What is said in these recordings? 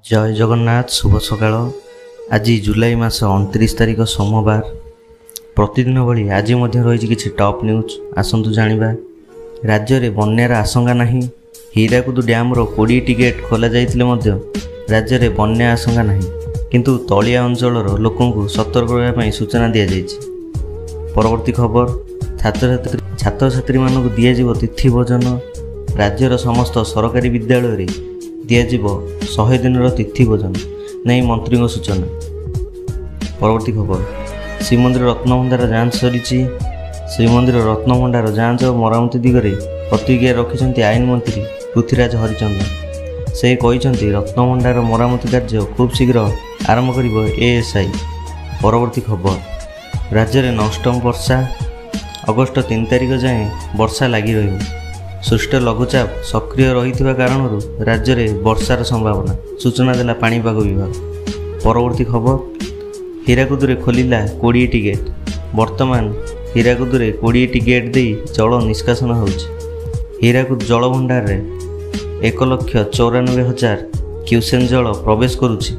ଜୟ ଜଗନ୍ନାଥ, ଶୁଭ ସକାଳ। ଆଜି ଜୁଲାଇ ମାସ 29 ତାରିଖ ସୋମବାର। ପ୍ରତିଦିନ ଭଳି ଆଜି ମଧ୍ୟ ରହିଛି କିଛି ଟପ୍ ନ୍ୟୁଜ୍, ଆସନ୍ତୁ ଜାଣିବା। ରାଜ୍ୟରେ ବନ୍ୟାର ଆଶଙ୍କା ନାହିଁ। ହୀରାକୁଦ ଡ୍ୟାମ୍ର 20ଟି ଗେଟ୍ ଖୋଲାଯାଇଥିଲେ ମଧ୍ୟ ରାଜ୍ୟରେ ବନ୍ୟା ଆଶଙ୍କା ନାହିଁ, କିନ୍ତୁ ତଳିଆ ଅଞ୍ଚଳର ଲୋକଙ୍କୁ ସତର୍କ ରହିବା ପାଇଁ ସୂଚନା ଦିଆଯାଇଛି। ପରବର୍ତ୍ତୀ ଖବର, ଛାତ୍ରଛାତ୍ରୀମାନଙ୍କୁ ଦିଆଯିବ ତିଥି ଭୋଜନ। ରାଜ୍ୟର ସମସ୍ତ ସରକାରୀ ବିଦ୍ୟାଳୟରେ ଦିଆଯିବ 100 ଦିନର ତିଥି ଭୋଜନ ନେଇ ମନ୍ତ୍ରୀଙ୍କ ସୂଚନା। ପରବର୍ତ୍ତୀ ଖବର, ଶ୍ରୀମନ୍ଦିର ରତ୍ନଭଣ୍ଡାର ଯାଞ୍ଚ ସରିଛି। ଶ୍ରୀମନ୍ଦିର ରତ୍ନଭଣ୍ଡାର ଯାଞ୍ଚ ଓ ମରାମତି ଦିଗରେ ପ୍ରତିକ୍ରିୟା ରଖିଛନ୍ତି ଆଇନ ମନ୍ତ୍ରୀ ପୃଥ୍ୱୀରାଜ ହରିଚନ୍ଦନ। ସେ କହିଛନ୍ତି, ରତ୍ନଭଣ୍ଡାର ମରାମତି କାର୍ଯ୍ୟ ଖୁବ୍ ଶୀଘ୍ର ଆରମ୍ଭ କରିବ ଏଏସ୍ଆଇ। ପରବର୍ତ୍ତୀ ଖବର, ରାଜ୍ୟରେ ନନଷ୍ଟପ୍ ବର୍ଷା। ଅଗଷ୍ଟ 3 ତାରିଖ ଯାଏଁ ବର୍ଷା ଲାଗି ରହିବ। ସୃଷ୍ଟ ଲଘୁଚାପ ସକ୍ରିୟ ରହିଥିବା କାରଣରୁ ରାଜ୍ୟରେ ବର୍ଷାର ସମ୍ଭାବନା ସୂଚନା ଦେଲା ପାଣିପାଗ ବିଭାଗ। ପରବର୍ତ୍ତୀ ଖବର, ହୀରାକୁଦରେ ଖୋଲିଲା 20ଟି ଗେଟ୍। ବର୍ତ୍ତମାନ ହୀରାକୁଦରେ 20ଟି ଗେଟ୍ ଦେଇ ଜଳ ନିଷ୍କାସନ ହେଉଛି। ହୀରାକୁଦ ଜଳଭଣ୍ଡାରରେ 1,94,000 କ୍ୟୁସେନ୍ ଜଳ ପ୍ରବେଶ କରୁଛି।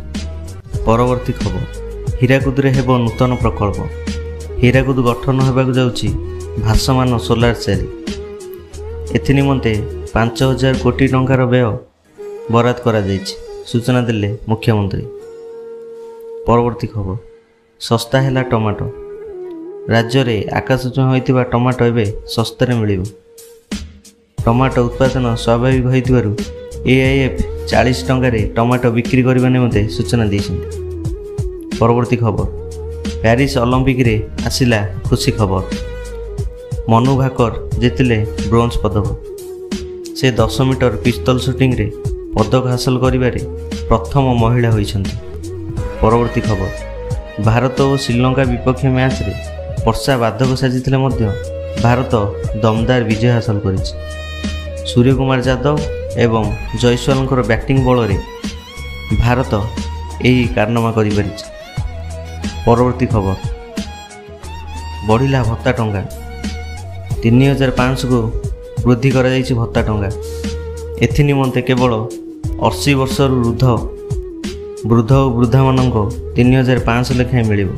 ପରବର୍ତ୍ତୀ ଖବର, ହୀରାକୁଦରେ ହେବ ନୂତନ ପ୍ରକଳ୍ପ। ହୀରାକୁଦ ଗଠନ ହେବାକୁ ଯାଉଛି ଭାସମାନ ସୋଲାର ସେଲ୍। ଏଥିନିମନ୍ତେ 5,000 କୋଟି ଟଙ୍କାର ବ୍ୟୟ ବରାଦ କରାଯାଇଛି, ସୂଚନା ଦେଲେ ମୁଖ୍ୟମନ୍ତ୍ରୀ। ପରବର୍ତ୍ତୀ ଖବର, ଶସ୍ତା ହେଲା ଟମାଟୋ। ରାଜ୍ୟରେ ଆକାଶଛୁଆଁ ହୋଇଥିବା ଟମାଟୋ ଏବେ ଶସ୍ତାରେ ମିଳିବ। ଟମାଟୋ ଉତ୍ପାଦନ ସ୍ୱାଭାବିକ ହୋଇଥିବାରୁ ଏଆଇଏଫ୍ 40 ଟଙ୍କାରେ ଟମାଟୋ ବିକ୍ରି କରିବା ନିମନ୍ତେ ସୂଚନା ଦେଇଛନ୍ତି। ପରବର୍ତ୍ତୀ ଖବର, ପ୍ୟାରିସ୍ ଅଲିମ୍ପିକରେ ଆସିଲା ଖୁସି ଖବର। ମନୁ ଭାକର ଜିତିଲେ ବ୍ରୋଞ୍ଜ ପଦକ। ସେ 10 ମିଟର ପିସ୍ତଲ ସୁଟିଂରେ ପଦକ ହାସଲ କରିବାରେ ପ୍ରଥମ ମହିଳା ହୋଇଛନ୍ତି। ପରବର୍ତ୍ତୀ ଖବର, ଭାରତ ଓ ଶ୍ରୀଲଙ୍କା ବିପକ୍ଷ ମ୍ୟାଚ୍ରେ ବର୍ଷା ବାଧକ ସାଜିଥିଲେ ମଧ୍ୟ ଭାରତ ଦମଦାର ବିଜୟ ହାସଲ କରିଛି। ସୂର୍ଯ୍ୟକୁମାର ଯାଦବ ଏବଂ ଜୟସ୍ୱାଲଙ୍କର ବ୍ୟାଟିଂ ବଳରେ ଭାରତ ଏହି କାରନାମା କରିପାରିଛି। ପରବର୍ତ୍ତୀ ଖବର, ବଢ଼ିଲା ଭତ୍ତା ଟଙ୍କା। 3,500କୁ ବୃଦ୍ଧି କରାଯାଇଛି ଭତ୍ତା ଟଙ୍କା। ଏଥିନିମନ୍ତେ କେବଳ 80 ବର୍ଷରୁ ବୃଦ୍ଧ ଓ ବୃଦ୍ଧାମାନଙ୍କ 3,500 ଲେଖାଏଁ ମିଳିବ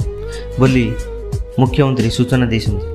ବୋଲି ମୁଖ୍ୟମନ୍ତ୍ରୀ ସୂଚନା ଦେଇଛନ୍ତି।